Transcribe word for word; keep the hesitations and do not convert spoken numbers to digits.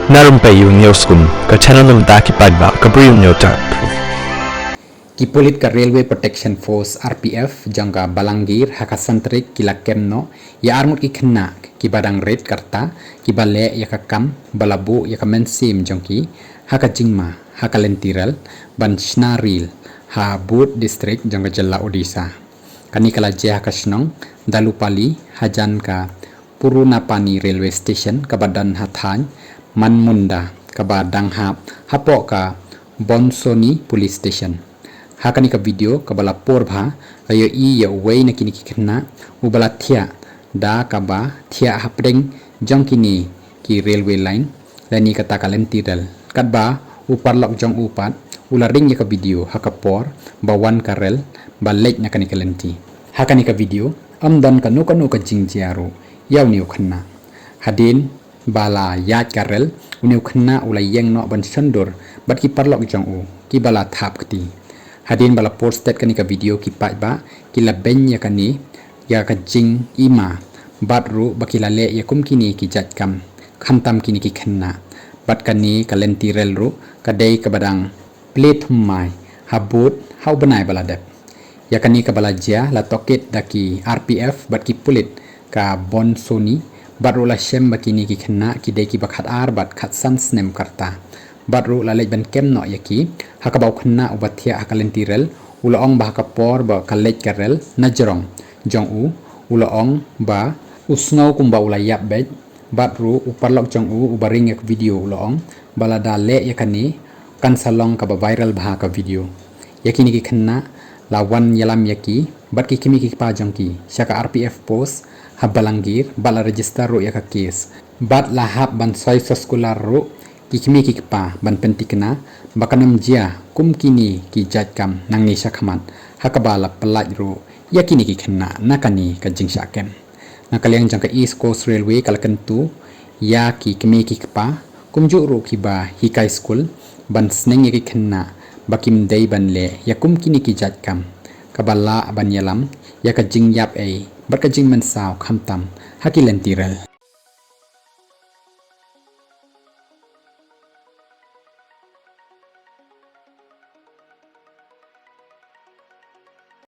Na rympei ïa u News Room, ka channel na bynta ki paidbah ka Bri u Hynñiewtrep. Ki pulit ka Railway Protection Force, R P F, jong ka Balangir ha ka Santrik ki la kem noh ïa arngut ki khynnah kiba dang rit ka rta, kiba leh ïa ka kam ba la buh ïa ka mynsiem jong ki ha ka jingma ha ka lynti rel ban shna rel ha Bud District jong ka jylla Odisha. Kane ka la jia ha ka shnong Dalupali hajan ka Purunapani Railway Station kaba don ha thaiñ Manmunda kaba dang hap hapoh ka Bonsoni Police Station. Ha kane ka video kaba la por bha, la ïohi ïa uwei na kine ki khynnah uba la thiah da kaba thiah hapdeng jong kine ki railway line lane kata ka lynti rel. Katba u paralok jong u pat u la ring ïa ka video ha ka por ba wan ka rel ba leit na kane ka lynti. Ha kane ka video ym don kano kano ka jingjia ruh ïa une u khynnah. Hadien ba la ïaid ka rel, une u khynnah u la ïeng noh ban shon dur bad ki paralok jong u kiba la thap kti. Hadien ba la por stet kane ka video, ki paidbah ki la beiñ ïa kane ïa ka jingima bad ruh ba ki la leh ïa kum kine ki jait kam khamtam kine ki khynnah. Bad kane ka lynti rel ruh ka dei kaba dang plie thymmai ha Bud ha u bnai ba la dep. Ïa kane kaba la jia la tohkit da ki R P F bad ki pulit ka Bonsoni, bad ruh la shem ba kine ki khynnah ki dei kiba khatar bad khatsan snem ka rta. Bad ruh la leit ban kem noh ïa ki, ha kaba u khynnah uba thiah ha ka lynti rel u la ong ba ha ka por ba ka leit ka rel na jrong jong u, u la ong ba u sngew kumba u la ïap beit. Bad ruh u paralok jong u uba ring ïa ka video u la ong ba lada leh ïa kane kan sa long kaba viral bha ka video. Ïa kine ki khynnah la wan ïalam ïa ki bad ki kmie ki kpa jong ki sha ka R P F post ha Balangir bad la register ruh ïa ka case. Bad la hap ban soi soskular ruh ki kmie ki kpa ban pynthikna ba kan ym jia kum kine ki jait kam nangne shakhmat, ha kaba la pyllait ruh ïa kine ki khynnah na kane ka jingshah kem. Na ka liang jong ka East Coast Railway ka la kyntu ïa ki kmie ki kpa kumjuh ruh kiba hikai skul ban sneng ïa ki khynnah ba kim dei ban leh ïa kum kine ki jait kam kaba lah ban ïalam ïa ka jingïap ei bad ka jingmynsaw khamtam ha ki lynti rel.